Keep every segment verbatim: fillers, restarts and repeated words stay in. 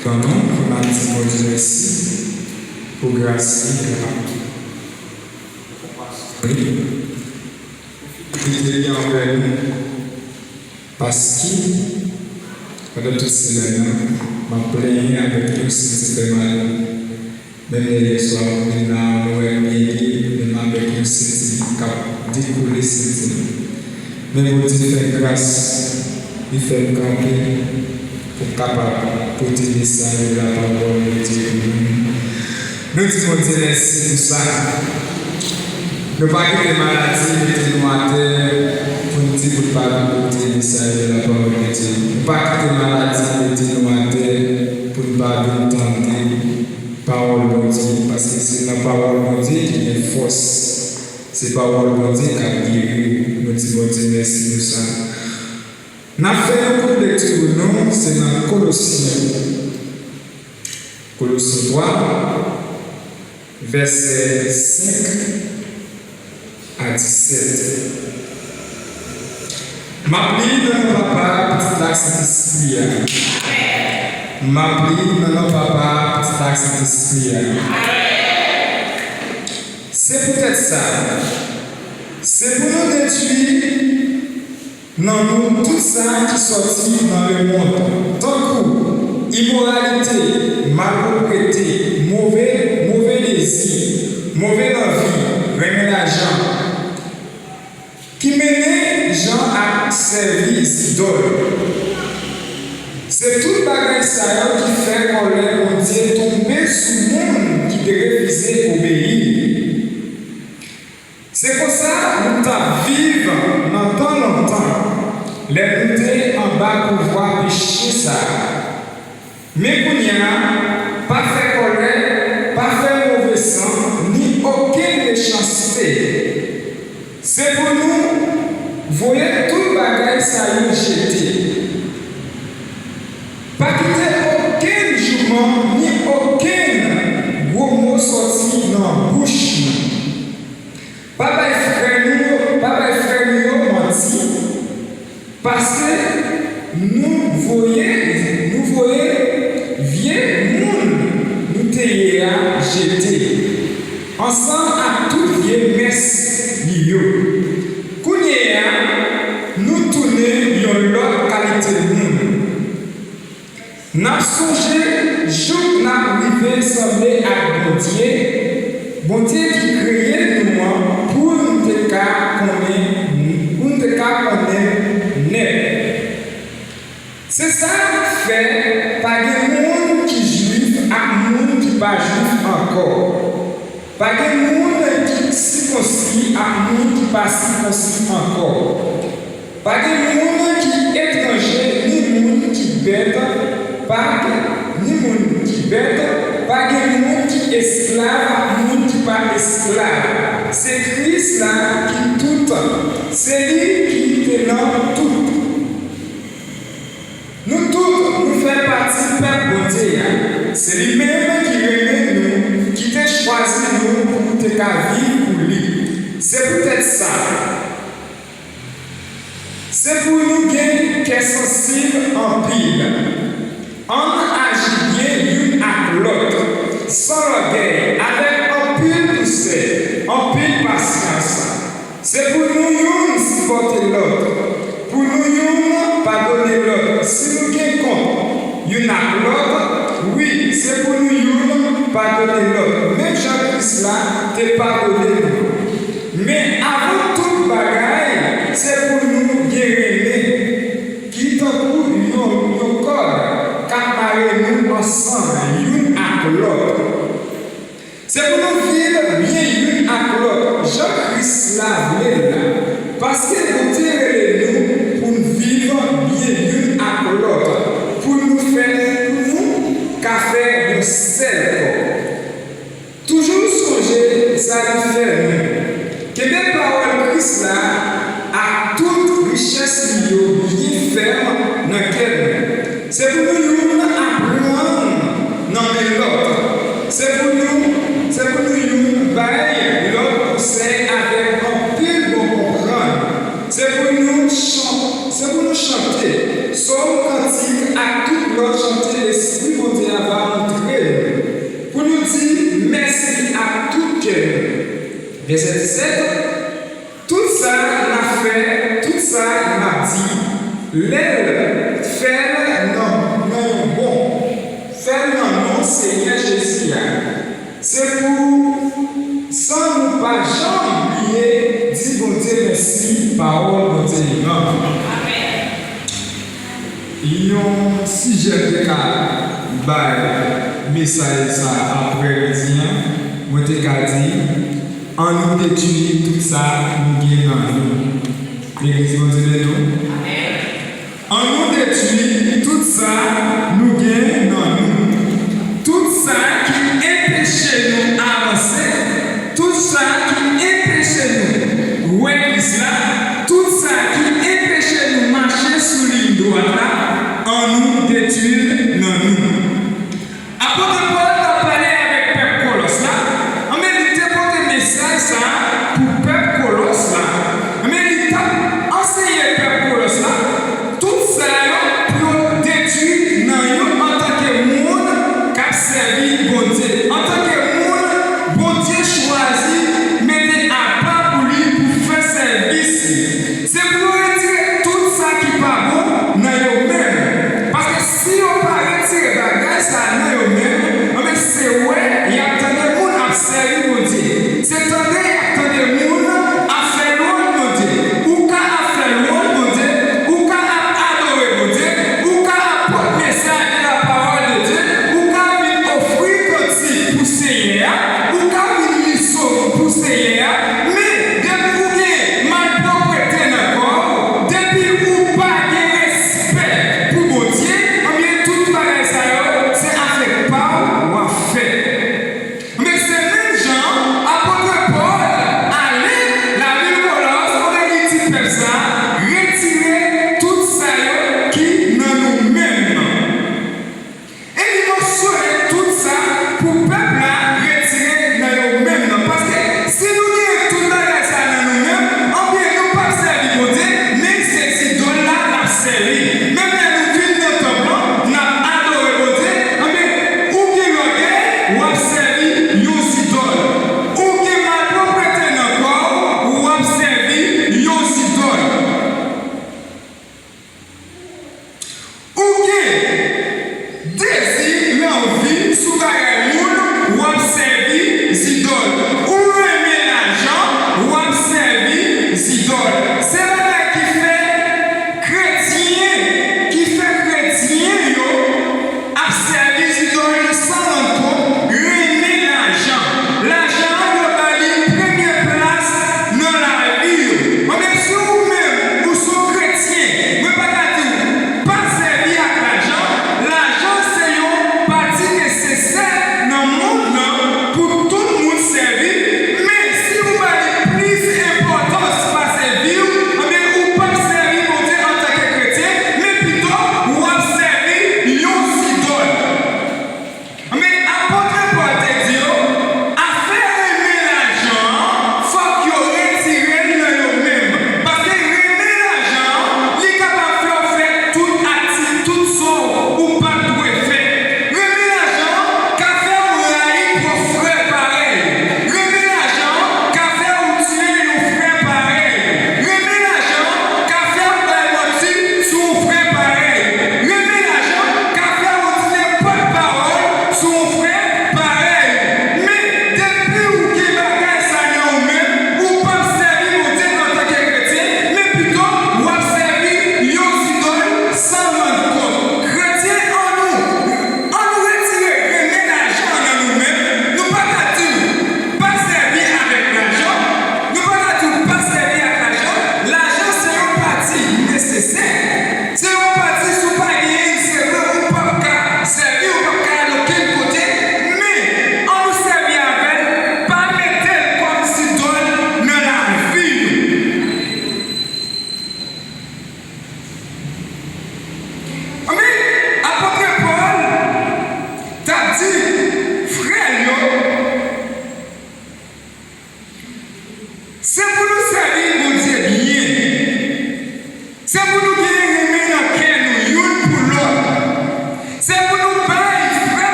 Ban nou pou n ap di Bondye mèsi pou gras li, pou konpasyon li, pou fidelite li anvè nou. Paske, pandan tout semèn nan, m ap plenyen avèk yon senti fè mal. Menm lè yèswa m vin la, mwen wè m byen ye, menm avèk yon senti k ap dekoule senti m. Men Bondye fè gras, li fè m kanpe pou m kapab pote mesaj lapawòl Bondye pou nou. Nou di Bondye mèsi pou sa. Nou pa kite maladi mete nou atè pou n di pou n pa vin pote mesaj lapawòl Bondye. Nou pa kite maladi mete nou atè pou n pa vin tande pawòl Bondye, paske se nan pawòl Bondye ki gen fòs. Se pawòl Bondye k ap geri w. Nou di Bondye mèsi pou sa. N ap fè yon kout lekti pou nou, se nan Kolosyen. Kolosyen twa, vèsè senk a disèt. M ap li nan non Papa, Pitit la ak Sentespri a. M ap li nan non Papa, Pitit la ak Sentespri a. Se poutèt sa, se pou nou detwi nan nou tout sa ki sòti nan lemonn, tankou imoralite, malpwoprete, move, move dezi, move lanvi, renmen lajan, ki mennen jan a sèvi zidòl. Se tout bagay sa yo ki fè kòlè Bondye tonbe sou moun ki te refize obeyi li. Se konsa nou t ap viv nan tan lontan, lè nou te anba pouvwa peche sa a. Men kounye a, pa fè kòlè, pa fè move san, ni okenn mechanste. Se pou nou voye tout bagay sa yo jete. Pa kite okenn jouman ni okenn gwo mo sòti nan bouch nou. Pa bay frè nou yo, pa bay frè nou yo manti, paske nou voye, nou voye vye moun nou te ye a jete, ansanm ak tout vye mès li yo. Kounye a, nou tounen yon lòt kalite moun. N ap sonje jouk n ap rive sanble ak Bondye, Bondye ki kreye nou an, pou n te ka konnen, pou n te ka konnen nèt. Se sa k fè pa gen moun ki jwif ak moun ki pa jwif ankò. Pa gen moun ki sikonsi ak moun ki pa sikonsi ankò. Pa gen moun ki etranje, ni moun ki bèt, pa gen, ni moun ki bèt, pa gen moun ki esklav ak moun ki pa esklav. Se Kris la ki tout, se li ki te nan tout. Nou tout, nou fè pati pèp Bondye a. Se li menm ki renmen nou, ki te chwazi nou pou nou te ka viv pou li. Se poutèt sa, se pou nou gen kè sansib anpil. Ann aji byen youn ak lòt, san lògèy, avèk anpil dousè, anpil pasyans. Se pou nou youn sipòte lòt, pou nou youn padone lòt si nou gen kont youn ak lòt. Wi, se pou nou youn padone lòt, menm jan Kris la te padone nou. Men avan tout bagay, se pou nou gen renmen, ki tankou yon, yon kòd k ap mare nou ansanm youn ak lòt. Se pou nou viv byen youn ak lòt, jan Kris la vle l la. Paske Bondye rele nou pou n viv byen youn ak lòt, pou nou fè, pou nou ka fè yon sèl kò. Toujou sonje sa li fè nou. Kenbe pawòl Kris la ak tout richès li yo byen fèm nan kè nou. Se pou nou youn aprann nan men lòt. Se pou nou, se pou nou youn bay lòt konsèy avèk anpil bon konprann. Se pou nou chan-, se pou nou chante sòm, kantik ak tout lòt chante Lespri Bondye a Vèsè disèt, tout sa n ap fè, tout sa n ap di, lè l fè l nan, nan yon bon, fè l nan non Senyè Jezi a, se pou san nou pa janm bliye di Bondye mèsi, pawòl Bondye yo. Yon sijè m te ka bay mesaj sa aprè midi an, mwen te ka di, ann nou detwi tout sa nou gen nan nou. Legliz Bondye beni w. Ann nou detwi tout sa nou gen nan nou. Tout sa ki enpeche nou avanse, tout sa ki enpeche nou wè Kris la, tout sa ki enpeche nou mache sou liy dwat la, ann nou detwi l nan nou. Apot Pòl t ap pale avèk pèp Kolòs la, anben li te pote mesaj sa a pou pèp Kolòs la. Anben li t ap anseye pèp Kolòs la tout sa yo pou yo detwi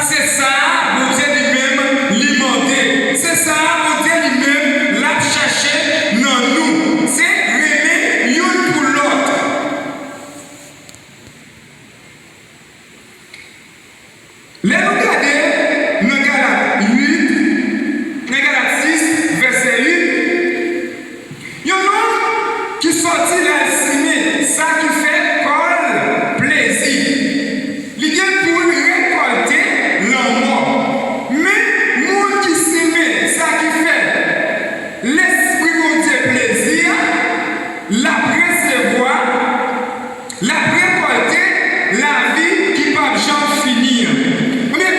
Se sa a Bondye li menm li mande. Se sa a Bondye li menm l ap chèche nan nou. Se renmen youn pou lòt. Lè nou gade nan Galat uit, nan Galat sis, vèsè uit, yon nonm ki sòti l al simen sa ki fè kò l plezi, li gen pou l rekòlte lanmò. Men, moun ki simen sa ki fè Lespri Bondye plezi a, l ap resevwa L ap rekòlte lavi ki p ap janm fini an. Ebyen,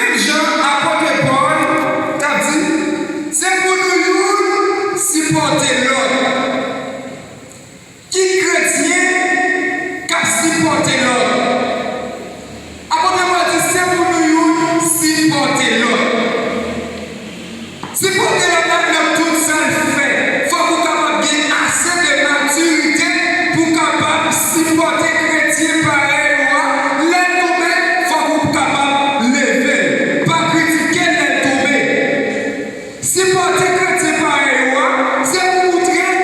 Menm jan apot Pòl t ap di, se pou nou youn sipòte lòt. Ki kretyen k ap sipòte lòt? Apot Pòl di, se pou nou youn sipòte lòt. Sipòte lòt la nan tout sa l fè. Fòk ou kapab gen ase de matirite pou w kapab sipòte kretyen parèy ou a. Lè l tonbe, fòk ou kapab leve l. Pa kritike l lè l tonbe. Sipòte kretyen parèy ou a, se pou moutre l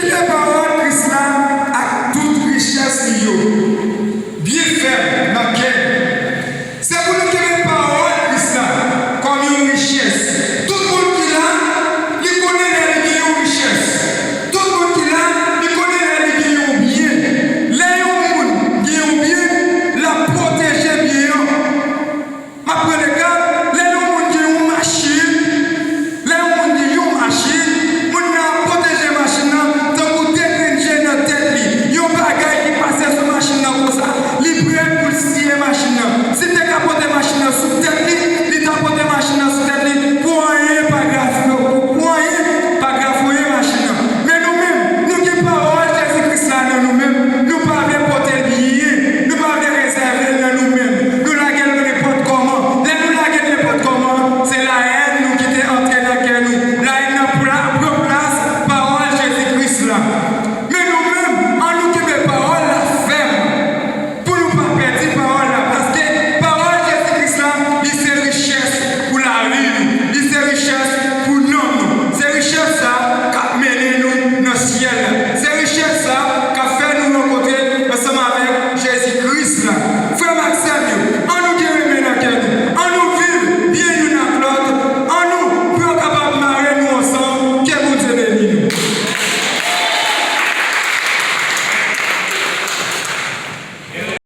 Chanje pawòl.